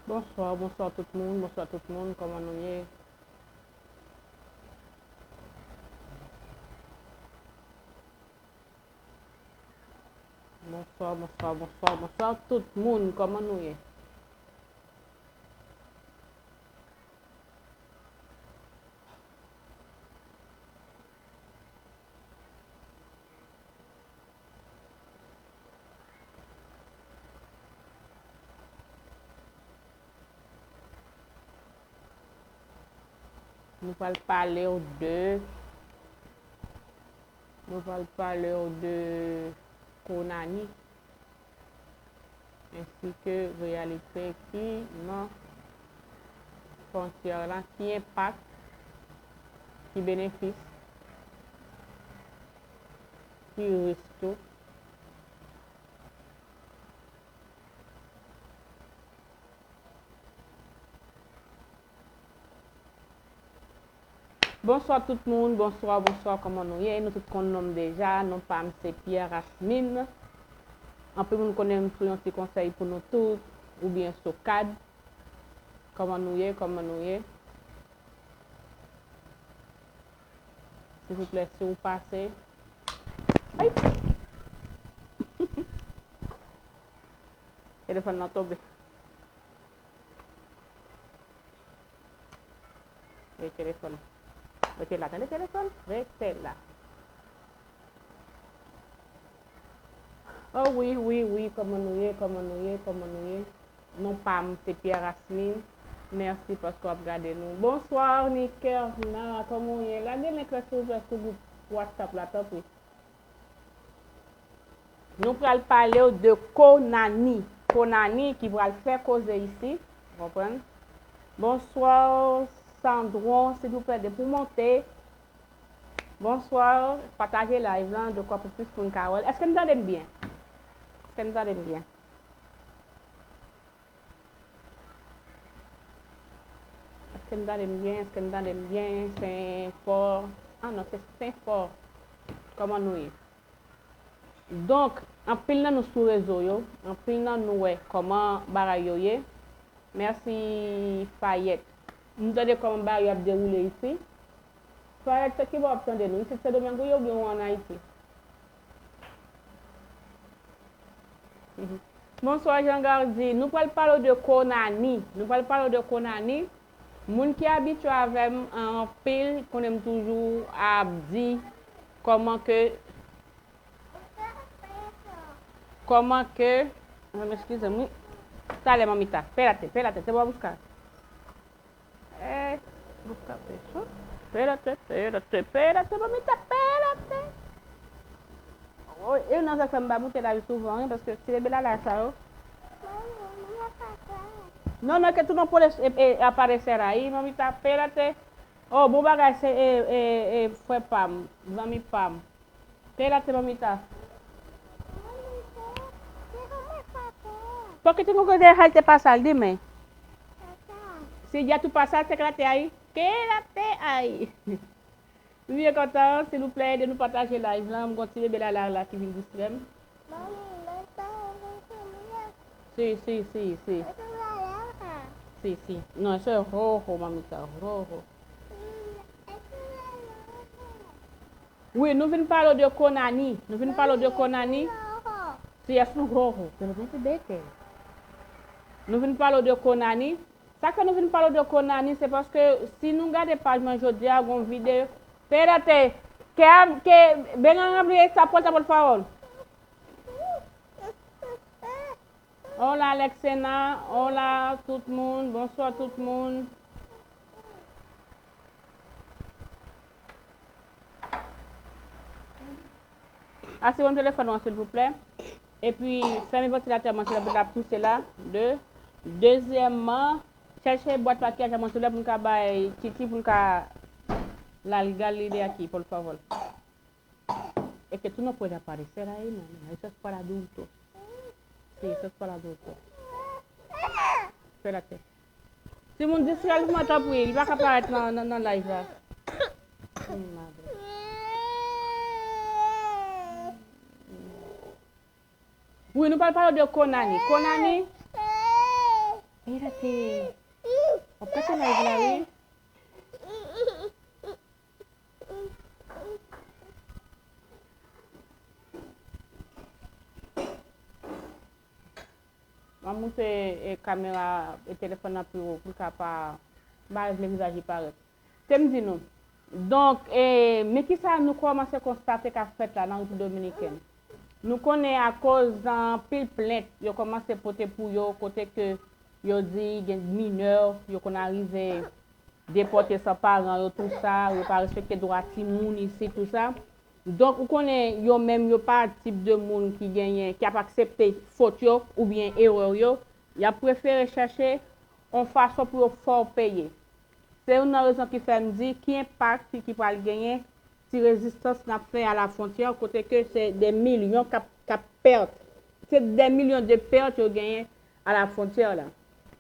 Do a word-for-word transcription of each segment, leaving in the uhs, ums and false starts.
Bonswa, bonswa tout moun, bonswa tout moun, kòman nou ye? Bonswa, bonswa, bonswa, bonswa tout moun, kòman nou ye? Nou pral pale w de, nou pral pale w de Konani, ensi ke reyalite ki nan fwontyè la, ki enpak, ki benefis, ki risk tou. Bonswa tout moun, bonswa, bonswa, kòman nou ye? Nou tout konn non m deja, non pa m se Pierre Asmine. Anpil moun konnen m sou yon ti konsèy pou nou tout, oubyen sou kad. Kòman nou ye? Kòman nou ye? Silvouplè, si w pase. Ay! Telefòn nan tonbe. Rete telefòn. Rete la, tande telefòn. Rete la. Oh wi, wi, wi, kòman nou ye, kòman nou ye, kòman nou ye? Non pa m, se Pierre Asmine. Mèsi paske w ap gade nou. Bonswa, Nikerna, kòman w ye? Lage link la, silvouplè, sou gwoup WhatsApp la, tanpri. Nou pral pale w de Konani. Konani ki pral fè koze isi. Ou konprann? Bonswa, Sandron, silvouplè, depi w monte. Bonswa, pataje live lan, de kwa pou plis moun ka wè l. Èske n tande m byen? Èske n tande m byen? Èske n tande m byen? Èske n tande m byen? Senfò. Ah non, se Senfò. Kòman nou ye? Donk, anpil nan nou sou rezo yo, anpil nan nou wè kòman bagay yo ye. Mèsi, Fayette. Nou tande kòman bagay yo ap dewoule isi. Fayette, se ki bò w ap tande nou? Isit Sendomeng ou ye oubyen ou ann Ayiti? Mhm. Bonswa, Jean Gardy. Nou pral pale w de Konani. Nou pral pale w de Konani. Moun ki abitye avè m anpil konnen m toujou ap di kòman ke Kòman ke, eskize m, wi. Talè, Manmita. Pélate, pélate, te bò bouska. Eh, bouska pecho. Pélate, pélate, pélate, Manmita, pélate. Oh, e nan sa k fè m pa moute live souvan, wi, paske ti bebe lala sa yo. Non, non, ke tou non pole, e, e, aparese la, wi, Manmita, pélate. Oh, bon bagay, se, e, e, e, frè pa m, zanmi pa m. Pélate, Manmita. Pòkè te gon kote al te pase al demen. Si dja tou pase al te klate ay. Klate ay. M byen kontan, silvouplè, ede nou pataje live lan. M gon ti bebe lala la ki vin distrè m. Si, si, si, si. Si, si. Non, se Roro, Manmita, Roro. Wi, nou vin pale w de Konani. Nou vin pale w de Konani. Si, yes, nou ho, ho. Nou vin pale w de Konani. Sa k fè nou vin pale w de Konani, se paske si nou gade paj mwen jodi a, gon videyo. Pélate, ke, ke, vengan abrir esta puerta, por favor. Hola, Alexena. Hola, tout moun. Bonswa, tout moun. Asire w telefòn ou an, silvouplè. Epi, fèmen vantilatè mwen, silvouplè, l ap touse la. De. Dezyèmman, chèche bwat makiyaj la mwen, silvouplè, pou n ka bay Titi, pou n ka l al gade li de aki, por favor. Es que tú no puedes aparecer ahí, nena. Eso es para adultos. Sí, eso es para adultos. Espérate. Timoun, distrè l pou mwen, tanpri. Li pa ka parèt nan, nan, nan live la. Mm, madre. Mm. Wi, nou pral pale de Konani. Konani. Ey, rete. W ap kase live la, wi. M ap moute, e, kamera, e, telefòn nan pi wo pou l ka pa, m pa vle vizaj li parèt. Te m di nou. Donk, e, men kisa nou kòmanse konstate k ap fèt la nan Repiblik Dominikèn. Nou konnen akoz anpil plent yo kòmanse pote pou yo, kote ke yo di gen minè, yo konn arive depòte san paran yo, tou sa, yo pa respekte dwa timoun isit, tou sa. Donk, ou konnen, yo menm, yo pa tip de moun ki genyen, ki ap aksepte fot yo oubyen erè yo. Y ap prefere chèche yon fason pou yo fè w peye. Se youn nan rezon ki fè m di ki enpak ki, ki pral genyen ti rezistans n ap fè a la fwontyè, kote ke se de milyon k ap, k ap pèt. Se de milyon de pèt yo genyen a la fwontyè la.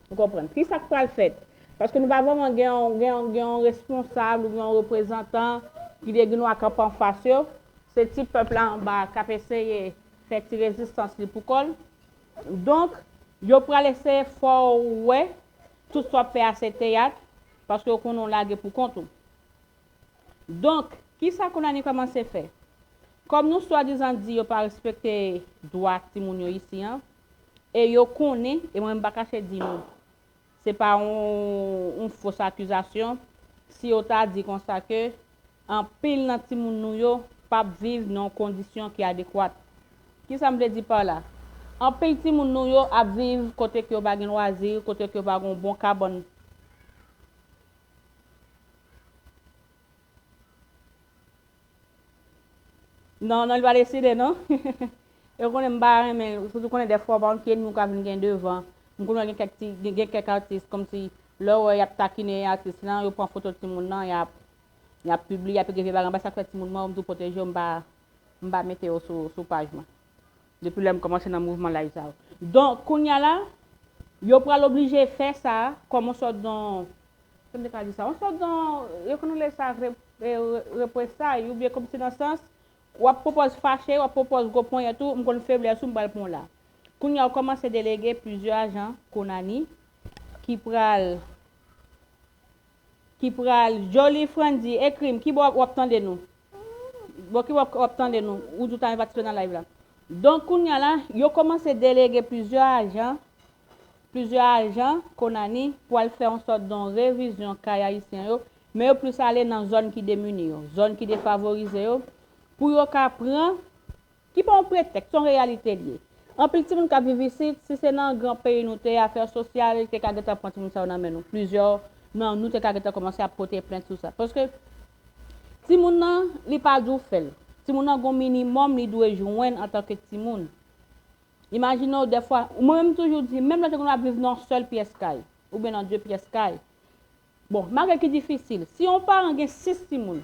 Ou konprann? Kisa k pral fèt? Paske nou pa vrèman gen yon, gen yon, gen yon responsab oubyen yon reprezantan ki te gen dwa kanpe anfas yo. Se ti pèp la anba k ap eseye fè ti rezistans li pou kò l. Donk, yo pral eseye fè w wè tout sa w ap fè a se teyat, paske yo konnen w lage pou kont ou. Donk, kisa Konani kòmanse fè? Kòm nou swadizan di yo pa respekte dwa timoun yo isi an, e yo konnen, e mwen m pa kache di nou, se pa yon, yon fos akizasyon, si yo ta di konsa ke anpil nan timoun nou yo p ap viv nan yon kondisyon ki adekwat. Kisa m vle di pa la? Anpil timoun nou yo ap viv kote ke yo pa gen lwazi, kote ke yo pa gen yon bon kabann. Non, non, li pa deside, non. Yo konnen m pa renmen, sitou konnen dèfwa, pa konn ki ènmi w ka vin gen devan. M konnen gen kèk ti, gen, gen kèk atis, kòmsi, lè w wè y ap takinen atis lan, yo pran foto timoun nan, y ap, y ap pibliye, y ap ekri vye bagay anba, sa k fè timoun mwen, m tou pwoteje yo, m pa, m pa mete yo sou, sou paj mwen. Depi lè m kòmanse nan mouvman live sa yo. Donk, kounye a la, yo pral oblije fè sa kòm yon sòt don, kòman m te ka di sa? Yon sòt don, yo konn rele sa re-, re-, represay, oubyen kòmsi nan sans, w ap pwopòz fache, w ap pwopòz gwo ponyèt ou, m konn feblès ou, m pral pran w la. Kounye a, yo kòmanse delege plizyè ajan Konani ki pral ki pral, Joly Frandy, ekri m, kibò w ap tande nou? Bon, kibò w ap tande nou? Ou di w ta renmen patisipe nan live la. Donk, kounye a la, yo kòmanse delege plizyè ajan, plizyè ajan Konani pou al fè yon sòt de yon revizyon kay ayisyen yo, men yo plis ale nan zòn ki demini yo, zòn ki defavorize yo, pou yo ka pran Ki pa yon pretèks, se yon reyalite l ye. Anpil timoun k ap viv isit, si se nan gran peyi nou te ye, afè sosyal te ka gentan pran timoun sa yo nan men nou. Plizyè nan nou te ka gentan kòmanse ap pote plent sou sa. Paske timoun nan, li pa di w fè l. Timoun nan gon minimòm li dwe jwenn antanke timoun. Imajine w dèfwa, mwen menm m toujou di, menm lè ke nou ap viv nan yon sèl pyès kay, oubyen nan de pyès kay, Bon, malgre ki difisil, si yon paran gen sis timoun,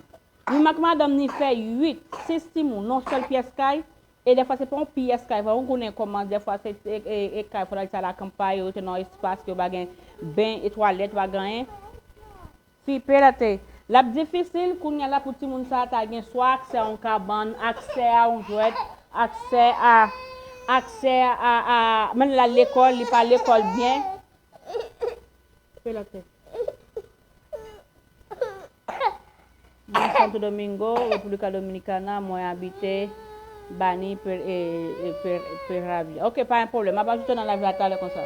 li menm ak madanm ni fè uit, sis timoun nan yon sèl pyès kay, e dèfwa se pa yon pyès kay, fò nou konnen kòman dèfwa se e, e, e kay fò al sa lakanpay, yo rete nan yon espas ke yo pa gen ben e twalèt, pa gen anyen. Si pèlate, l ap difisil kounye a la pou timoun sa a ta gen swa aksè a yon kabann, aksè a yon jwèt, aksè a, aksè a, a, menm l al lekòl, li pa lekòl byen. Pèlate. Mwen Santo Domingo, República Dominicana, mwen abite Bani, Pe-, e, e, Pe-, Peravia. Ok, pa gen pwoblèm. M ap ajoute nan live la talè konsa.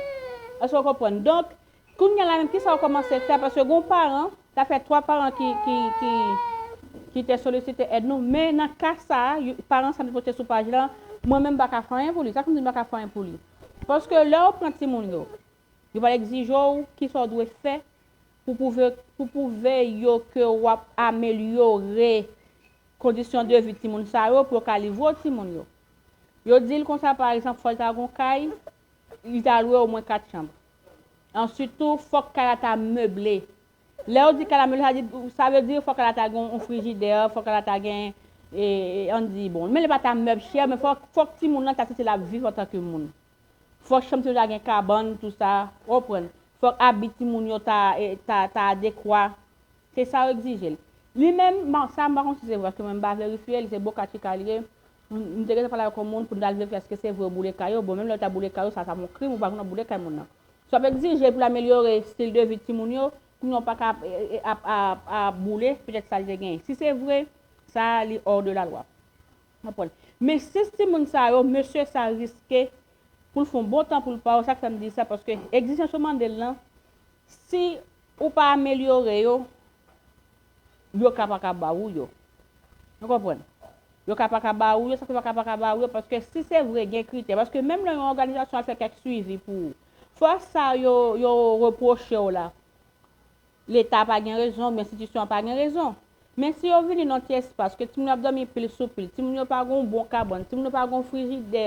Èske w konprann? Donk, kounye a la menm, kisa w kòmanse fè? Paske gon paran, sa fè twa paran ki, ki, ki, ki te solisite èd nou. Men nan ka sa a, yo, paran sa a nou pote sou paj la, mwen menm m pa ka fè anyen pou li. Sa k fè m di m pa ka fè anyen pou li? Paske lè yo pran timoun yo, Yo pral egzije w kisa w dwe fè pou pwouve, pou pwouve yo ke w ap amelyore kondisyon de vi timoun sa yo pou yo ka livre w timoun yo. Yo di l konsa, pa egzanp, fò l ta gon kay, li ta lwe omwen kat chanm. Answit tou, fòk kay la ta meble. Lè yo di kay la meble, sa di, sa vle di fòk kay la ta gen yon frijidè, fòk kay la ta gen, e, e, ann di, bon, men li pa ta mèb chè, men fòk, fòk timoun nan ta santi l ap viv antanke moun. Fòk chanm timoun yo ta gen kabann, tou sa, w konprann. Fòk abi timoun yo ta, e, ta, ta adekwa. Se sa yo egzije l. Li menm, bon, sa m pa konn si se vre, paske mwen m pa verifye l, se Boca Chica l ye. M m te gentan pale avèk yon moun pou n t al verifye èske se vre yo boule kay yo. Bon, menm lè yo ta boule kay yo, sa, sa yon krim, ou pa konn boule kay moun nan. Si w ap egzije pou l amelyore stil de vi timoun yo, kounye a w pa ka ap, e, e, ap, ap, ap boule petèt sa l te genyen. Si se vre, sa li hors de la loi. Konprann? Men sis timoun sa yo, mesye sa riske pou l fè yon bon tan pou l pa yo, sa k fè m di sa, paske egzijans yo mande l lan, si ou pa amelyore yo, yo ka pa ka ba ou yo. Ou konprann? Yo ka pa ka ba ou yo, sa k fè yo ka pa ka ba ou yo, paske si se vre gen kritè, paske menm lè yon òganizasyon al fè kèk swivi pou ou, fwa sa yo, yo repwoche w la, Leta pa gen rezon, oubyen enstitisyon an pa gen rezon. Men si yo vini nan ti espas, ke timoun yo ap dòmi pil sou pil, timoun yo pa gen yon bon kabann, timoun yo pa gen yon frijidè,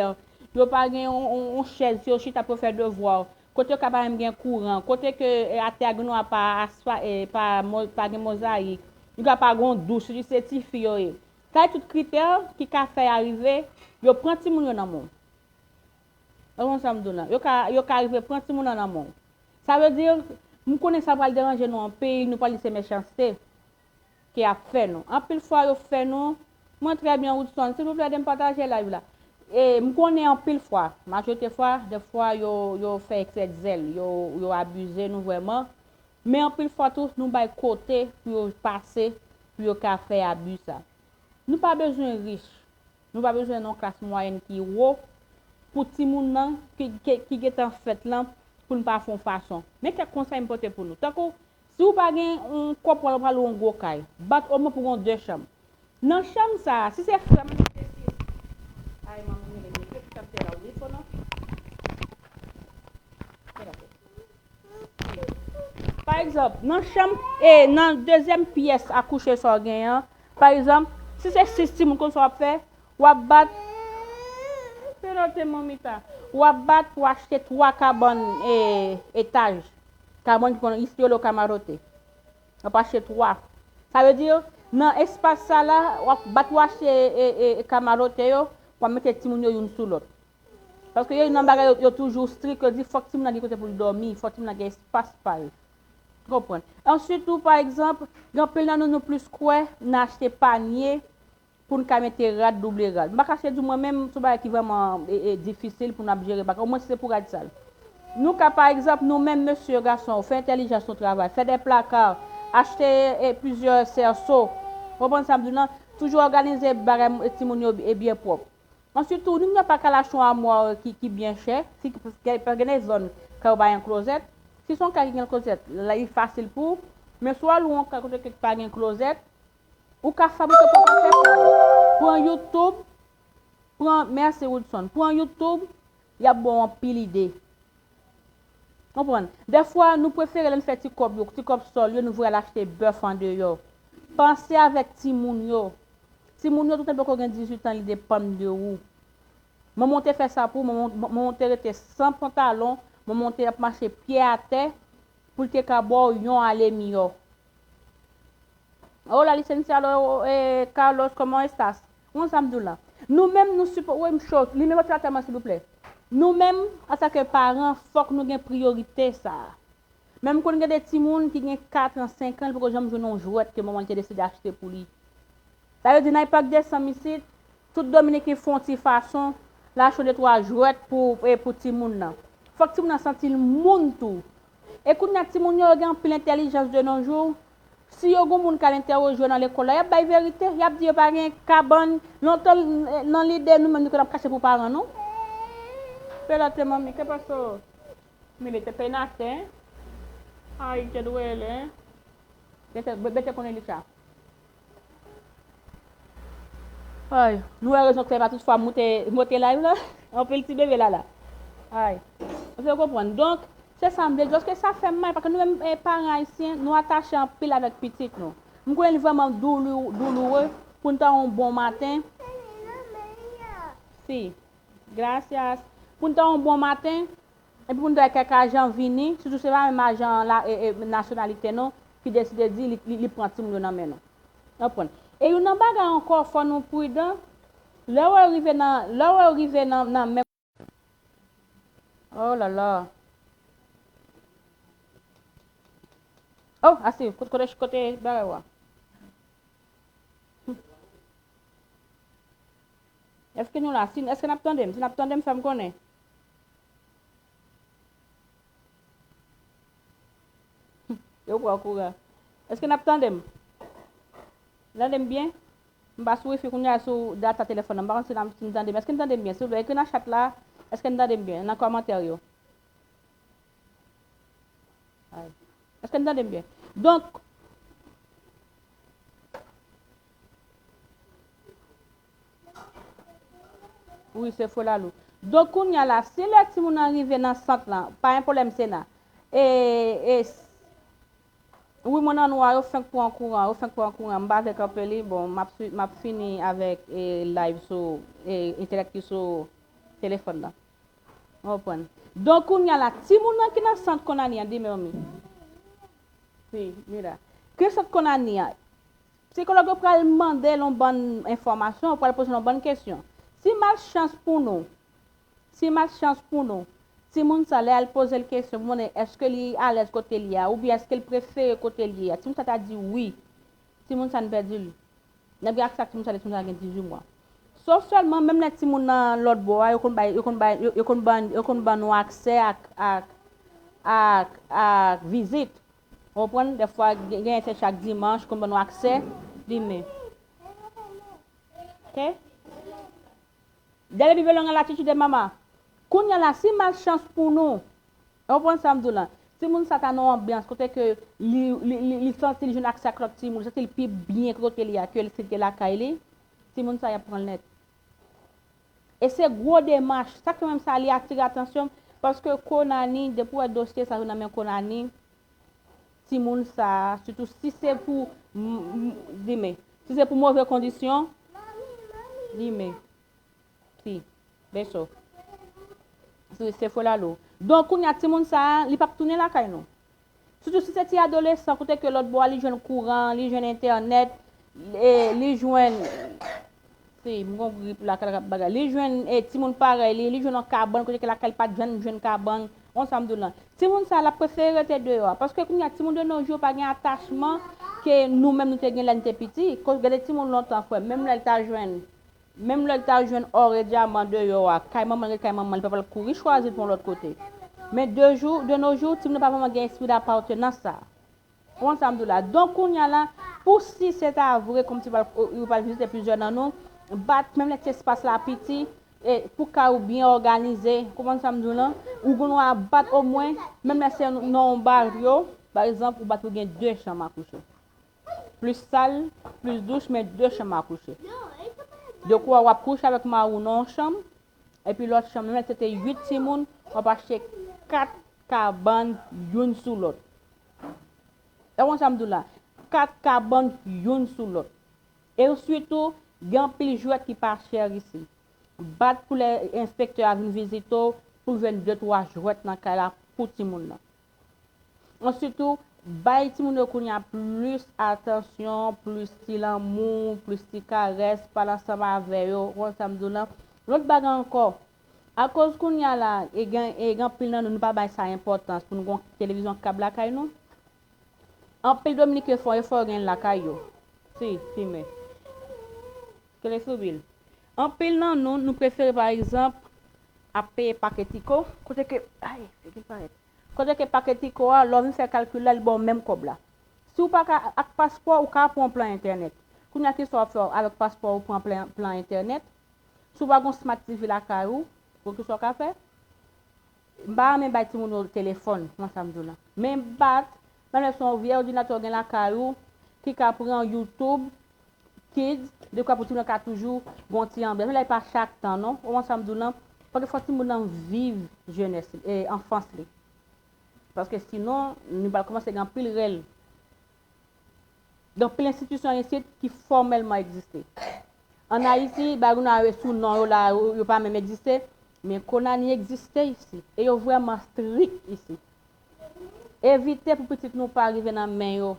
yo pa gen yon, yon, yon chèz si yo chita pou yo fè devwa, kote yo ka pa menm gen kouran, kote ke, e, atè a gen nwa pa asfa-, e, pa mo-, pa gen mozayik, yo ka pa gen yon dous, si se tifi yo ye. Sa se tout kritè ki ka fè a rive, yo pran timoun yo nan men w. Ou konprann sa m di w lan? Yo ka, yo ka rive pran timoun nan nan men w. Sa vle di, m konnen sa pral deranje nou anpil, nou pral di se mechanste ke y ap fè nou. Anpil fwa yo fè nou, mwen trè byen Woodson, silvouplè ede m pataje live la. E m konnen anpil fwa, majorite fwa, dèfwa yo, yo fè eksè de zèl, yo, yo abize nou vrèman. Men anpil fwa tou, nou bay kote pou yo pase, pou yo ka fè abi sa. Nou pa bezwen rich. Nou pa bezwen nan yon klas mwayèn ki wo pou timoun nan ki, ki, ki gentan fèt lan pou n pa fè yon fason. Men kèk konsèy m pote pou nou. Tankou, si w pa gen yon kòb pou al pran yon gwo kay, bat omwen pou gen yon de chanm. Nan chanm sa a, si se frè m, se sis. Ay, manmi, mele, mele, ki chanm se la, ou li fò non? Pa egzanp, nan chanm, e, nan dezyèm pyès a kouche sa w genyen an, pa egzanp, si se sis timoun konsa w ap fè, w ap bat, se note manmi ta, w ap bat pou achte twa kabann, e, etaj. Kabann ki konn isi yo le kamarote. W ap achte twa. Sa vle di, nan espas sa la, w ap bat pou achte, e, e, e, kamarote yo, w ap mete timoun yo youn sou lòt. Paske yo nan bagay yo, yo toujou strik, yo di fòk timoun nan gen kote pou l dòmi, fòk timoun nan gen espas pa l. Konprann? Answit tou, pa egzanp, gen anpil nan nou, nou plis kwè nan achte panye pou n ka mete rad, double rad. M pa kache di w, mwen menm, se yon bagay ki vrèman, e, e, difisil pou n ap jere bagay, omwen si se pou rad sal. Nou ka, pa egzanp, nou menm, mesye, gason, fè entèlijans nou travay, fè de plaka, achte, e, plizyè sèso. Ou konprann sa m di w lan? Toujou òganize bagay, e, timoun yo, e, byen pwòp. Answit tou, nou menm pa ka al achte yon amwa ki, ki byen chè, si, paske, paske gen de zòn kay yo pa gen klozèt. Si se yon kay ki gen klozèt, la, li fasil pou ou. Men si w al yon kay kote ke pa gen klozèt, ou ka fabrike pwòp afè pa w. Pran YouTube, pran, mèsi Woodson, pran YouTube, y ap ba w anpil ide. Konprann? Dèfwa, nou prefere lè n fè ti kòb yo, ti kòb sòl yo, nou voye al achte bèf andeyò. Panse avèk timoun yo. Timoun yo, toutan poko gen dizuit an, li depann de ou. Manman w te fè sa pou ou, manman, manman w te rete san pantalon, manman w te ap mache pye atè pou l te ka ba w yon ale miyò. Hola, licenciado, eh, Carlos, ¿cómo estás? Ou konn sa m di w lan? Nou menm, nou sipo-, wi, m cho, limen vantilatè mwen, silvouplè. Nou menm, antanke paran, fòk nou gen priyorite sa a. Men m konn gen de timoun ki gen kat an, senk an, li poko janm jwenn yon jwèt ke manman l te deside achte pou li. Sa vle di, nan epòk Desanm isit, tout Dominiken fè yon ti fason, l achte yon de twa jwèt pou, e, pou timoun nan. Fòk timoun nan santi l moun tou. E kounye a, timoun yo, yo gen anpil entèlijans de nos jours. Si yo gen moun k al entèwoje yo nan lekòl la, y ap bay verite, y ap di yo pa gen kabann. Lontan, nan lide nou menm, nou konn ap kache pou paran nou. Pelote manmi, ke paso? Mire, te pena ten. Ay, te duele. Vete, ve-, vete konnen li sa. Ay, nou wè rezon k fè pa tout fwa moute, moute live la. Anpil ti bebe la la. Ay. Ou fè konprann. Donk, se sa m vle di. Paske sa fè m mal, paske nou menm, eh, paran ayisyen, nou atache anpil avèk pitit nou. M konnen li vrèman doulou-, douloure pou n ta yon bon maten. Si. Gracias. Pou n ta yon bon maten, epi pou n ta wè kèk ajan vini, sitou se pa menm ajan la, e, e, nasyonalite nou, ki deside di li, li, li pran timoun yo nan men nou. Konprann? E youn nan bagay ankò, fò nou pridan, lè w rive nan, lè w rive nan, nan men. Oh la la. Oh, asi, kote, kote, kote bagay wa? Èske nou la? Si, èske n ap tande m? Si n ap tande m, fè m konnen. Yo pran kouran. Èske n ap tande m? N tande m byen? M pa sou wifi kounye a, sou data telefòn nan. M pa konn si n ap, si n tande m. Èske n tande m byen? Silvouplè, ekri nan chat la. Èske n tande m byen? Nan kòmantè yo. Ay. Èske n tande m byen? Donk, wi, se fo lalou. Donk, kounye a la, si lè timoun nan rive nan sant lan, pa gen pwoblèm, Sena. E, e, wi, mwen nan nwa, yo fenk pran kouran, yo fenk pran kouran. M pa vle kanpe li, bon, m ap swi-, m ap fini avèk, e, live sou, e, entènèt ki sou telefòn nan. Ou konprann? Donk, kounye a la, timoun nan ki nan sant Konani an, di men mi. Wi, mi la. Ki sant Konani an? Sikològ yo pral mande l yon bann enfòmasyon, yo pral poze l yon bann kesyon. Si malchans pou nou, si malchans pou nou, timoun sa, lè al poze l kesyon, pou mande èske li alèz kote l ye a, oubyen èske l prefere kote l ye a, timoun sa ta di wi. Timoun sa, n pèdi l. N ap gen aksè ak timoun sa lè timoun sa gen dizuit mwa. Sof sèlman, menm lè timoun nan lòt bò a, yo konn bay, yo konn bay, yo, yo konn ban, yo konn ban nou aksè ak, ak, ak, ak vizit. Ou konprann? Dèfwa, gen, gen entèt chak dimanch, konn ban nou aksè, di men. Oke? Dale vive longa la chichi de mama. Kounye a la, si malchans pou nou, ou konprann sa m di w lan, timoun sa ta nan yon anbyans kote ke li, li, li, li santi li jwenn aksè ak lòt timoun, li santi l pi byen kote li a ke si l te lakay li, timoun sa y ap pran l nèt. E se gwo demach, sa k fè menm sa li atire atansyon m, paske Konani, depi w wè dosye sa yo nan men Konani, timoun sa, sitou si se pou, m, m, di men, si se pou move kondisyon, di men. Si. Beso. Si, se fo lalou. Donk, kounye a, timoun sa a, li p ap tounen lakay nou. Sitou si se ti adolesan, kote ke lòt bò a, li jwenn kouran, li jwenn entènèt, e, li jwenn, si, m gon grip la, kal bagay. Li jwenn, e, timoun parèy li, li jwenn yon kabann, kote ke lakay li pa t janm jwenn kabann. Ou konn sa m di w lan. Timoun sa a, l ap prefere rete deyò a. Paske kounye a, timoun de nos jours pa gen atachman ke nou menm nou te gen lè n te piti. Koz gade timoun lontan, frè, menm lè l ta jwenn Menm lè l ta jwenn or e dyaman deyò a, kay manman l, ret kay manman l, li pa pral kouri chwazi l pou yon lòt kote. Men de jou, de nos jours, timoun yo pa vrèman gen espri dapatenans sa. Ou konprann sa m di w la? Donk, kounye a la, pou si se ta vre, kòmsi pral, ou pral vizite plizyè nan nou, bat, menm lè ti espas la piti, e pou kay ou byen òganize, ou konprann sa m di w lan? Ou gen dwa bat omwen, menm lè se nan yon baryo, pa egzanp, ou bat pou gen de chanm a kouche. Plis sal, plis douch, men de chanm a kouche. Dekwa w ap kouche avèk mari w nan yon chanm, epi lòt chanm, menm lè se te uit timoun, w ap achte kat kabann youn sou lòt. Ou konn sa m di w la? Kat kabann youn sou lòt. E sitou, gen anpil jwèt ki pa chè isi. Bat pou lè enspektè a vin vizite w, pou l jwenn de twa jwèt nan kay la pou timoun nan. Answit tou, bay timoun yo kounye a plis atansyon, plis ti lanmou, plis ti karès, pale ansanm avè yo, ou konn sa m di w lan. Lòt bagay ankò, akoz kounye a la, e gen, e gen anpil nan nou, nou pa bay sa enpòtans pou nou gen yon televizyon kab lakay nou. Anpil Dominiken fè yon efò yo gen l lakay yo. Si, fimen. Kele sou bil. Anpil nan nou, nou prefere, pa egzanp, ap peye pake Tigo, kote ke, ay, figi m parèt. Kote ke pake Tigo a, lè w vin fè kalkil la, li ba w menm kòb la. Si w pa ka, ak paspò, ou ka pran plan entènèt. Kounye a, kisa w ap fè avèk paspò, ou pran plan, plan entènèt? Si w pa gen Smart T V lakay ou, bon, kisa w ka fè? M pa renmen bay timoun yo telefòn, kòman sa m di w la. Men bat, menm lè se yon vye òdinatè w gen lakay ou, ki ka pran YouTube Kids, dekwa pou timoun nan ka toujou gen yon ti anbyans. Men la, e pa chak tan, non. Ou konn sa m di w lan, fòk, fòk timoun nan viv jenès li, e, anfans li. Paske sinon, nou pral kòmanse gen anpil rèl. Gen anpil enstitisyon isit ki fòmèlman egziste. Ann Ayiti, bagay nou a rele sou non yo la, yo, yo pa menm egziste, men Konani egziste isi. E yo vrèman strik isi. Evite pou pitit nou pa rive nan men yo.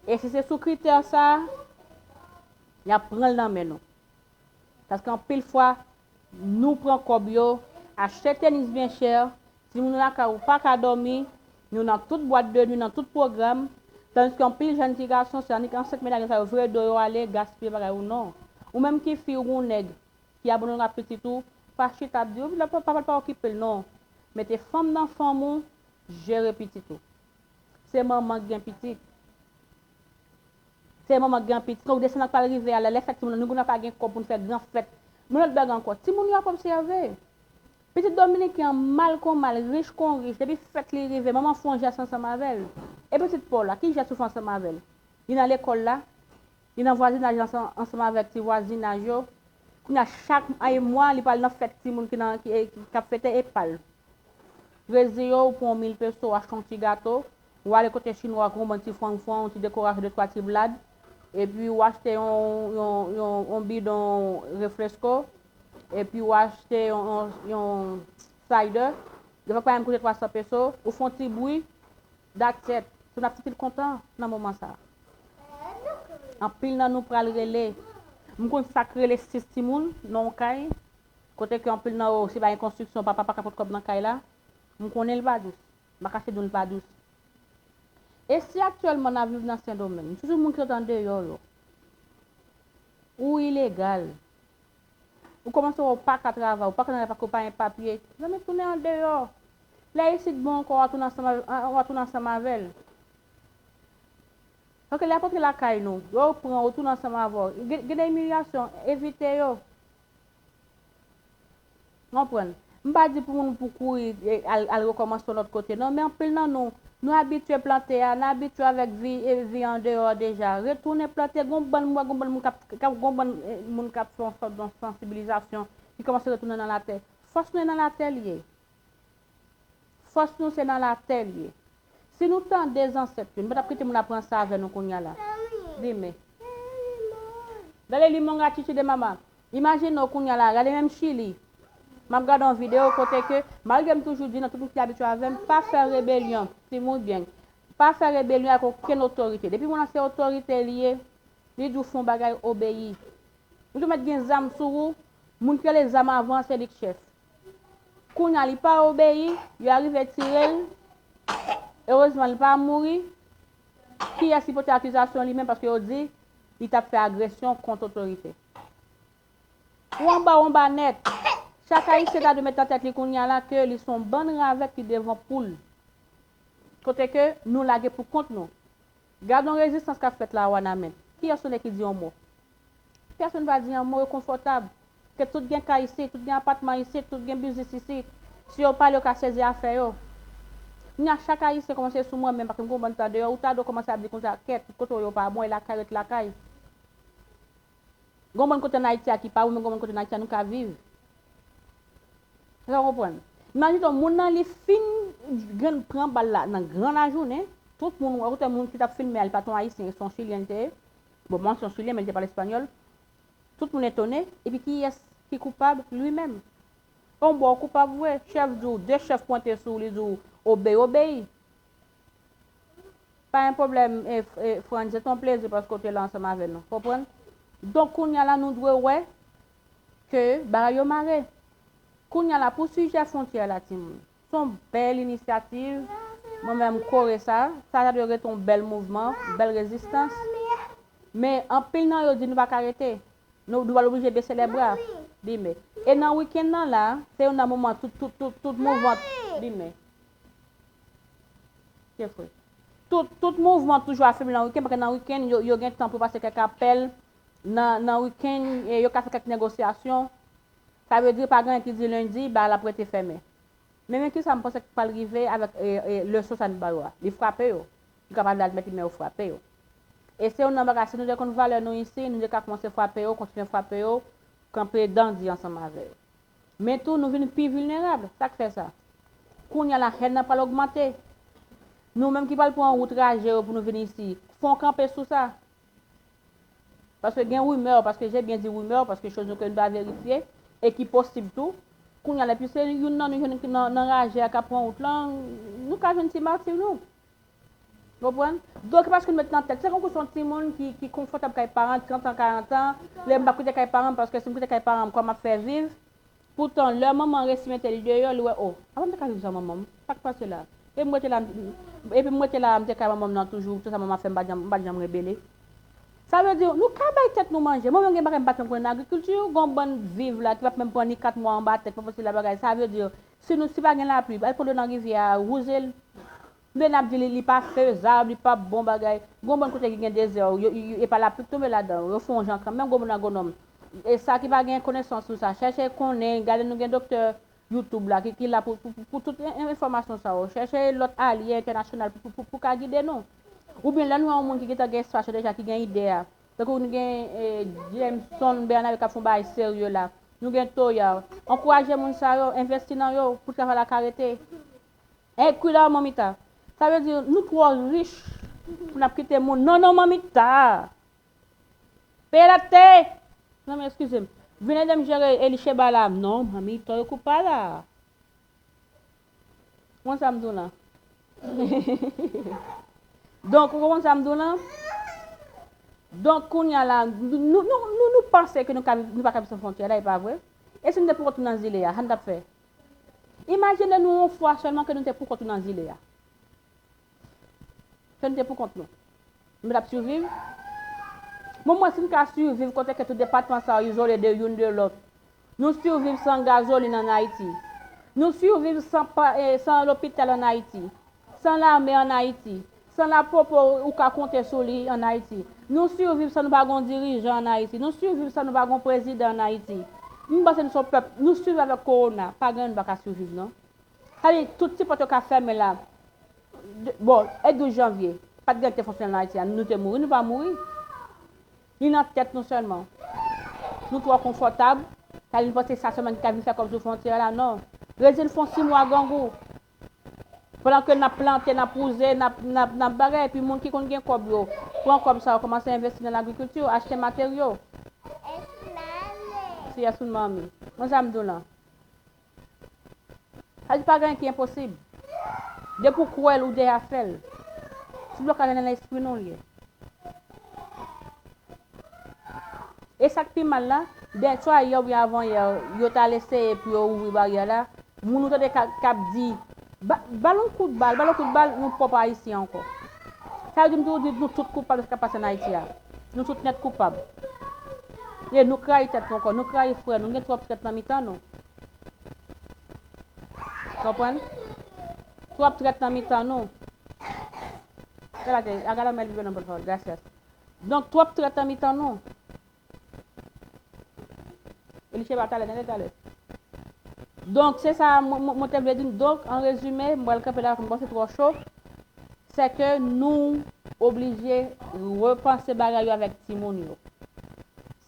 E si se sou kritè sa a, y ap pran l nan men nou. Paske anpil fwa, nou pran kòb yo, achte tenis byen chè, timoun yo lakay ou pa ka dòmi, nou nan tout bwat de nwi, nan tout pwogram, tandiske anpil jèn ti gason, se annik ansent medam sa yo vire do yo ale, gaspiye bagay ou non. Ou menm ki fi, ou gon nèg, ki abandone ak pitit ou, pa chita ap di, "Wi, papa l pa okipe l." Non. Mete fanm nan fanm ou, jere pitit ou. Se manman k gen pitit. Se manman k gen pitit. Donk, desann nan k pral rive a, lè, lè fèt timoun nan, nou pa gen kòb pou n fè gran fèt. Men lòt bagay ankò, timoun yo ap obsève. Pitit dominiken an, mal kon mal, rich kon rich, depi fèt li rive, manman fè yon jès ansanm avè l. E pitit pa w la, ki jès ou fè ansanm avè l? Li nan lekòl la, li nan vwazinaj la ansanm, ansanm avèk ti vwazinaj yo. Kounye a, chak mwa, li pral nan fèt timoun ki nan, ki, ki, k ap fete e pa l. Plezi yo, ou pran yon mil peso, ou achte yon ti gato, ou ale kote chinwa, ou gon bann ti fwangfwang, yon ti dekorasyon, de twa ti blad, epi ou achte yon, yon, yon, yon bidon refresko, epi ou achte yon, yon, yon cider, li pa menm koute twa san peso, ou fè yon ti bri, that's it. Se yon ti pil kontan nan moman sa a. Anpil nan nou pral rele. M konn sa k rele sis timoun nan yon kay, kote ke anpil nan yo, si pa gen konstriksyon, papa pa ka pot kòb nan kay la. M konnen l pa dous. M pa kache di w l pa dous. E si aktyèlman n ap viv nan Sendomeng, sitou moun ki sot andeyò yo, ou ilegal, ou kòmanse wè w pa ka travay, ou pa ka nan lari paske w pa gen papye, zanmi, tounen andeyò. Lè isit bon ankò, w a tounen ansanm avè, w a tounen ansanm avè l. Paske lè y ap antre lakay nou, yo pran w, tounen ansanm avè w. Gen, gen de imilyasyon, evite yo. Konprann? M pa di pou moun pou kouri e al, al rekòmanse yon lòt kote, non, men anpil nan nou, nou abitye plante a, n abitye avèk vi, e vi andeyò deja. Retounen plante, gon bann, m wè gon bann moun k ap, k ap, gon bann, e, moun k ap fè yon sòt de sansibilizasyon, ki kòmanse retounen nan latè. Fòs nou nan latè l ye. Fòs nou se nan latè l ye. Si nou tande zansèt yo, nou pa t ap kite moun ap ranse avè nou kounye a la. Di men. Dale limon gratitude mama. Imajine w kounye a la, gade menm Chili. M ap gade yon videyo kote ke, malgre m toujou di nan tout moun ki abitye avè m, pa fè rebelyon, timoun byen. Pa fè rebelyon ak okenn otorite. Depi moun nan se otorite li ye, li di w fè yon bagay, obeyi. Ou te mèt gen zam sou ou, moun ki rele zam avan an se li k chèf. Kounye a li pa obeyi, yo arive tire l. Erezman li pa mouri. Kiyès ki pote akizasyon li menm paske yo di li t ap fè agresyon kont otorite. Ou anba, ou anba nèt. Chak Ayisyen ta dwe met nan tèt li kounye a la ke li se yon bann ravèt ki devan poul. Kote ke nou lage pou kont nou. Gad yon rezistans k ap fèt la a Wanament. Kiyès nou ye ki di yon mo? Pèsonn pa di yon mo, yo konfòtab. Ke tout gen kay isit, tout gen apatman isit, tout gen biznis isit. Si yo pale, yo ka sezi afè yo. Kounye a chak Ayisyen kòmanse sou mwen menm, paske m gon bann tan deyò, ou ta dwe kòmanse ap di konsa, kèt, tout kote w ye w pa bon, e lakay ret lakay. Gon bann kote ann Ayiti a ki pa bon, men gon bann kote ann Ayiti a nou ka viv. Sa w konprann? Imajine w, moun nan li fin gen pran bal la nan gran lajounen, tout moun, ou kote moun ki t ap filme a, li pa t yon Ayisyen, se yon Chilyen li te ye. Bon, mwen se yon Chilyen, men li te pale espanyòl. Tout moun etone, epi kiyès ki koupab? Li menm. Yon bò w koupab vre, chèf di w, de chèf pwente sou ou, li di w, obeyi, obeyi. Pa gen pwoblèm, e, e, Frantz, se yon plezi paske w te la ansanm avè nou. Konprann? Donk, kounye a la, nou dwe wè ke bagay yo mare. Kounye a la, pou sijè fwontyè la, timoun, se yon bèl inisyativ. Mwen menm, m kore sa. Sa, sa dwe rete yon bèl mouvman, bèl rezistans. Men, anpil nan yo di nou pa ka rete. Nou, nou pral oblije bese lè bra. Di men. E nan wikenn nan la, se youn nan moman tout, tout, tout, tout mouvman. Di men. Se vre. Tout, tout mouvman toujou ap fèmen nan wikenn, paske nan wikenn, yo, yo gen tan pou pase kèk apèl. Nan, nan wikenn, e, yo ka fè kèk negosyasyon. Sa vle di, pa gen anyen ki di lendi, bagay la ap rete fèmen. Men, men kisa m panse k pral rive avèk, e, e, leson sa n ba yo a? Li frape yo. Yo ka pa vle admèt li, men yo frape yo. E se youn nan bagay, si nou te konn valè nou isi, nou te ka kòmanse frape yo, kontinye frape yo, kanpe dandi ansanm avè yo. Men tou, nou vin pi vilnerab. Sa k fè sa? Kounye a la, hèn nan pral ogmante. Nou menm ki pral pran wout raje yo pou nou vin isi, fè yon kanpe sou sa. Paske gen rimè, paske je byen di rimè, paske choz nou ke nou pa verifye, e ki posib tou. Kounye a la, epi se youn nan nou jwenn ki nan, nan raje a k ap pran wout lan, nou ka jwenn ti mati nou. Konprann? Donk, paske nou met nan tèt, se konkou se yon timoun ki, ki konfòtab kay paran, trant an, karant an, lè m p ap kite kay paran m, paske si m kite kay paran m, kòman m ap fè viv? Poutan, lè manman resi mete l deyò, li wè, o, apa m te ka viv san manman m? Sa k pase la? E m rete la, epi m rete la, m te kay manman m nan toujou, tout sa manman ap fè, m pa t janm, m pa t janm rebele. Sa vle di, nou ka bay tèt nou manje. Mwen menm gen bagay m pa t janm konnen nan agrikilti, gon bann viv la ki p ap menm pran ni kat mwa anba tè, pa fasil la bagay. Sa vle di, si nou, si pa gen lapli, al pran dlo nan rivyè a, wouze l. Men n ap di li, li pa fezab, li p ap bon bagay. Gon bann kote ki gen dezè, yo, yo, yo, e pa lapli k tonbe ladan, yo fè yon jan kanmenm, gon moun agwonòm. E sa ki pa gen konesans sou sa, chèche konnen, gade nou gen doktè YouTube la, ki, ki la pou, pou, pou, pou tout en-, en-, enfòmasyon sa yo. Chèche lòt alye entènasyonal pou, pou, pou, pou ka gide nou. Oubyen lè nou wè yon moun ki gentan gen espas yo deja, ki gen ide a. Tankou nou gen, eh, Jameson Bernard k ap fè yon bagay serye la. Nou gen Toya. Ankouraje moun sa yo, envesti nan yo, pou travay la ka rete. Hey, kwila, manmita. Sa vle di, nou twò rich pou n ap kite moun. Non, non, manmita. Peye latte! Non, men eskize m. Vin ede m jere Elicheba la. Non, manmita, yo koupa la. Ou konn sa m di w lan? Donk, ou konprann sa m di w lan? Donk, kounye a la, nou, nou, nou, nou panse ke nou ka viv, nou pa ka viv san fwontyè la, e pa vre? E si nou te poukont nou nan zile a, sa n t ap fè? Imajine nou yon fwa sèlman ke nou te poukont nou nan zile a. Ke nou te poukont nou. Nou t ap siviv? Bon, mwen, si n ka siviv kote ke tout depatman sa yo izole de youn de lòt, nou siviv san gazolin ann Ayiti. Nou siviv san pa, eh, san lopital ann Ayiti. San lame ann Ayiti. San lapopo ou ka konte sou li ann Ayiti. Nou siviv san nou pa gon dirijan ann Ayiti. Nou siviv san nou pa gon prezidan ann Ayiti. M panse nou se yon pèp, nou siviv avèk kowona. Pa gen youn pa ka siviv, non. Sa vle di, tout ti pòt yo ka fèmen la. De, bon, e douz janvye, pa t gen te fonksyone ann Ayiti a, nou te mouri, nou pa mouri. Li nan tèt nou sèlman. Nou twò konfòtab, sa vle di, nou panse sa sèlman ki ka vin fè kòb sou fwontyè la, non. Rezil fè yon sis mwa grangou. Pandan ke n ap plante, n ap wouze, n ap, n ap, n ap bagay, epi moun ki konn gen kòb yo, pran kòb sa yo, kòmanse envesti nan lagrikilti, achte materyo. Si yès ou manmi. Mwen sa m di w lan. Sa di pa gen anyen ki enposib. Depi w kwè l, ou deja fè l. Se blokaj nan lespri nou l ye. E sa k pi mal la, dèyè swa yè oubyen avan yè, yo t al eseye pou yo ouvri baryè la, moun ou tande k ap, k ap di, "Ba, ba l yon kout bal, ba l yon kout bal, nou pwòp Ayisyen ankò." Sa vle di, m toujou di, nou tout koupab de sa k ap pase ann Ayiti a. Nou tout nèt koupab. E nou k rayi tèt nou ankò, nou k rayi frè nou, nou gen twòp trèt nan mitan nou. Konprann? Twòp trèt nan mitan nou. Espérate, hágalo, me libro, no, por favor, gracias. Donk, twòp trèt nan mitan nou. Elicheba, talè, talè, talè. Donk, se sa mwen, mwen, mwen te vle di. Donk, an rezime, m pral kanpe la, m panse twò cho. Se ke nou oblije repanse bagay yo avèk timoun yo.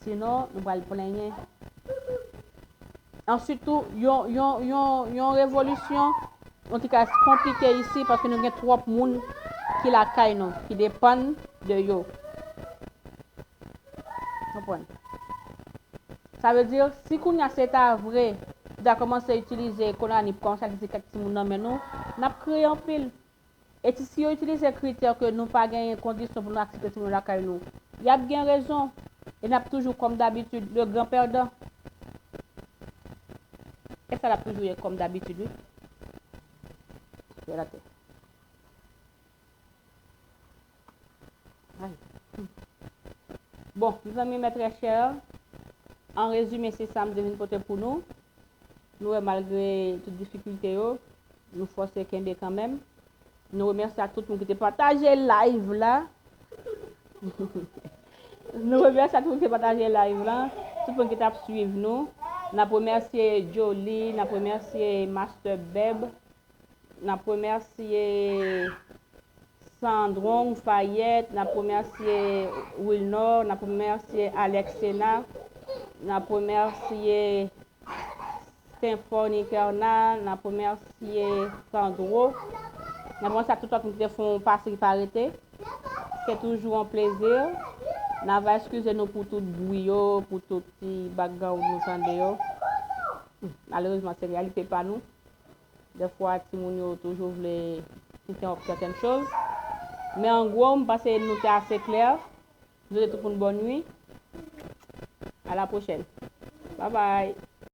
Sinon, nou pral plenyen. Answit tou, yon, yon, yon, yon revolisyon, antouka, konplike isi paske nou gen twòp moun ki lakay nou, ki depann de yo. Konprann? Sa vle di, si kounye a se ta vre, nou ta kòmanse itilize konani pou kòmanse itilize kèk timoun nan men nou, n ap kreye anpil. E si, si yo itilize kritè ke nou pa genyen kondisyon pou nou aksepte timoun yo lakay nou, y ap gen rezon. E n ap toujou, kòm dabitid, le gran pèdan. E sa l ap toujou ye, kòm dabitid, wi. Fè latè. Ay. Bon, mezanmi, mes très chers, an rezime, se sa m te vin pote pou nou. Nou wè, malgre tout difikilte yo, nou fòse kenbe kanmenm. Nou remèsye a tout moun ki te pataje live la. Nou remèsye a tout moun ki te pataje live la. Tout moun ki t ap swiv nou. N ap remèsye Jolie, n ap remèsye Master Beb, n ap remèsye Sandron Fayette, n ap remèsye Wilnor, n ap remèsye Alexena, n ap remèsye Senfoni Kerna, n ap remèsye Sandro, n ap remèsye ak tout lòt moun ki te fè yon pase ki pa rete. Se toujou yon plezi. N a va eskize nou pou tout bwi yo, pou tout ti background nou tande yo. Malerezman, se reyalite pa nou. Dèfwa, timoun yo toujou vle interrupt certaines choses. Men an gwo, m panse nou te ase klè. M swete tout moun bòn nwi. A la pwochèn. Bye bye.